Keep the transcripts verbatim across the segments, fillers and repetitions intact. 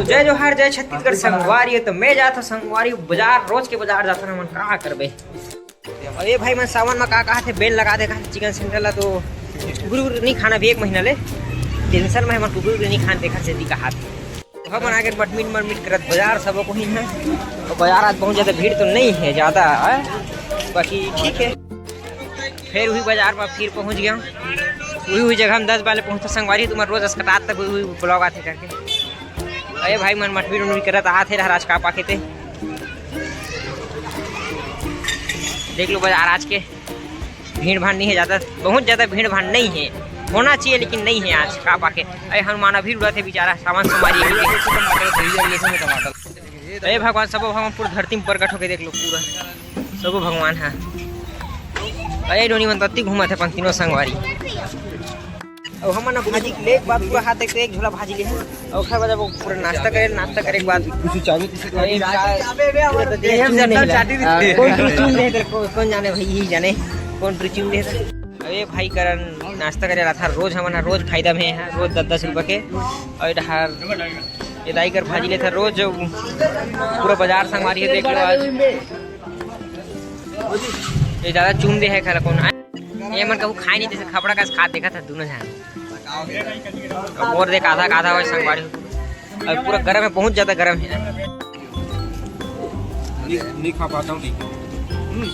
तो जय जोहार, जय छत्तीसगढ़ संगवारी हो। तो मैं जात हूँ संगवारी बाजार, रोज के बाजार जात हूँ हमन, का करबे। अरे भाई मन सावन में का कहा थे, ban लगा दे कहा चिकन सेंटर ला, तो कुकुर उकुर नहीं खाना भी एक महीना ले। टेंशन में हमन कुकुर उकुर नहीं खान देखा से कहा थे। तो हमन आगे मटमिट मटमिट करत बाजार सब कोई है। और बाजार आज बहुत ज्यादा भीड़ तो नहीं है, ज्यादा है, बाकी ठीक है। फिर वही बाजार में फिर पहुंच गया, वही वही जगह हम दस बाले पहुंचते संगवारी, तुम्हारे रोज अस्कतात तक वही वही ब्लॉग आते करके। अरे भाई मन मटमिट उटमिट करत आत हे, राज का पाके ते देख लो बाजार आज के भीड़ भाड़ नहीं है ज्यादा, बहुत ज्यादा भीड़ भाड़ नहीं है, होना चाहिए लेकिन नहीं है आज का पाके। अरे हनुमान अभी उड़त हे बेचारा, सामान संभालिए। अरे भगवान, सब भगवान पूरा धरती में प्रकट होके देख लो, पूरा सब भगवान है। अरे डोनी मन तत्ती घूमत है अपन तीनों संगवारी। अब हमन ह भाजी के लेके बाद पूरा हाथ एक, एक झोला भाजी ले हन। और ओखर बाद अब पूरा नाश्ता करे, नाश्ता करे के बाद कुछ चालू किसी अरे का, पूरा तो देह चूम नहीं रहा। कौन चूम दे तेरे को, कौन जाने भाई, यही जाने कौन चूम दे। अरे भाई करण नाश्ता करे रहा था, रोज हमन ह रोज फायदा में है, रोज दस दस रुपये के। और इधर ये दाई कर भाजी लेता रोज, पूरा बाजार संगवारी है, देख लो आज। ये ज्यादा चूम दे है खा कौन। ये मन कहूँ खाए नहीं, जैसे खपड़ा का खात देखा था दोनों जन। अब और देख आधा का आधा हो संगवारी। अब पूरा गर्म है, बहुत ज्यादा गर्म है। नहीं, नहीं खा पाता हूँ, नहीं। हम्म।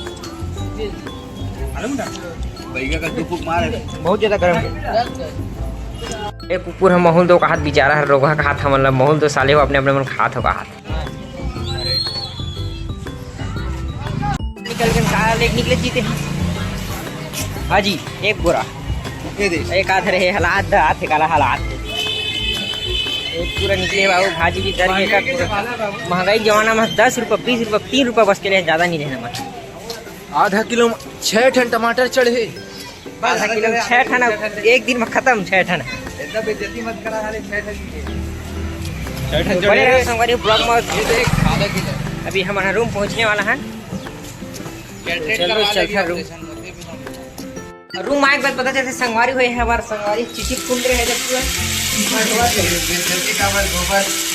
बैगा का दो फूक मार है। बहुत ज्यादा गर्म है। एक कुकुर हम माहौल दो का हाथ बेचारा है, रोगहा का हाथ हमन ला माहौल दो साले हो, अपने अपने मन खात हो का हाथ। निकल के का लेके निकले जीते हैं। हाँ जी, एक बोरा। ये दे। एक आध रहे हालात, आध काला हालात। एक पूरा निकले बाबू, भाजी भी दर के का पूरा। महंगाई के जमाना में दस रुपये, बीस रुपये, तीन रुपये बस के लिए ज्यादा नहीं रहना मन। आधा किलो में छह ठन टमाटर चढ़े। आधा किलो में छह ठन, एक दिन में खत्म छह ठन। इतना बेइज्जती मत करा, साले, छह ठन की। छह ठन तो बड़े चढ़े। रहो संगवारी ब्लॉग में। ये तो एक आधा किलो। अभी हमारा रूम पहुंचने वाला है। चलो, चलता रूम। रूम आए के बाद पता चलते संगवारी हुए है, हमारे संगवारी चिचिप कुंद रहे जब पूरा।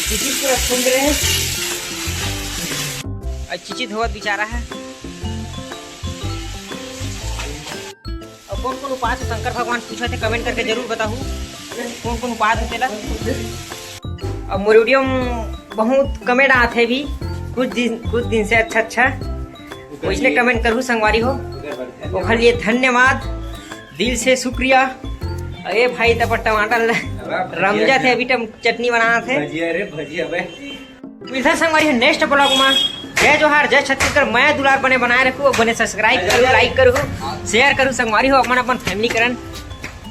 चिचिप पूरा कुंद रहे। और चिचित होवत बेचारा है। और कौन कौन उपास है शंकर भगवान पूछा थे, कमेंट करके जरूर बताहू कौन कौन उपास है तेला। और मोर वीडियो में बहुत कमेंट आते भी कुछ दिन, कुछ दिन से अच्छा अच्छा वैसने कमेंट करू संगवारी हो, ओखर लिए धन्यवाद, दिल से शुक्रिया। अरे भाई तब टमाटर ल-, रमजा थे अभी टम-, चटनी बना थे। भजिया रे भजिया बे। मिलता संगवारी हो नेक्स्ट ब्लॉग में। जय जोहार, जय छत्तीसगढ़, मैं दुलार बने बनाए रखू, बने सब्सक्राइब करू, लाइक करू, शेयर करू संगवारी हो अपन अपन फैमिली करन।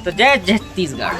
तो जय छत्तीसगढ़।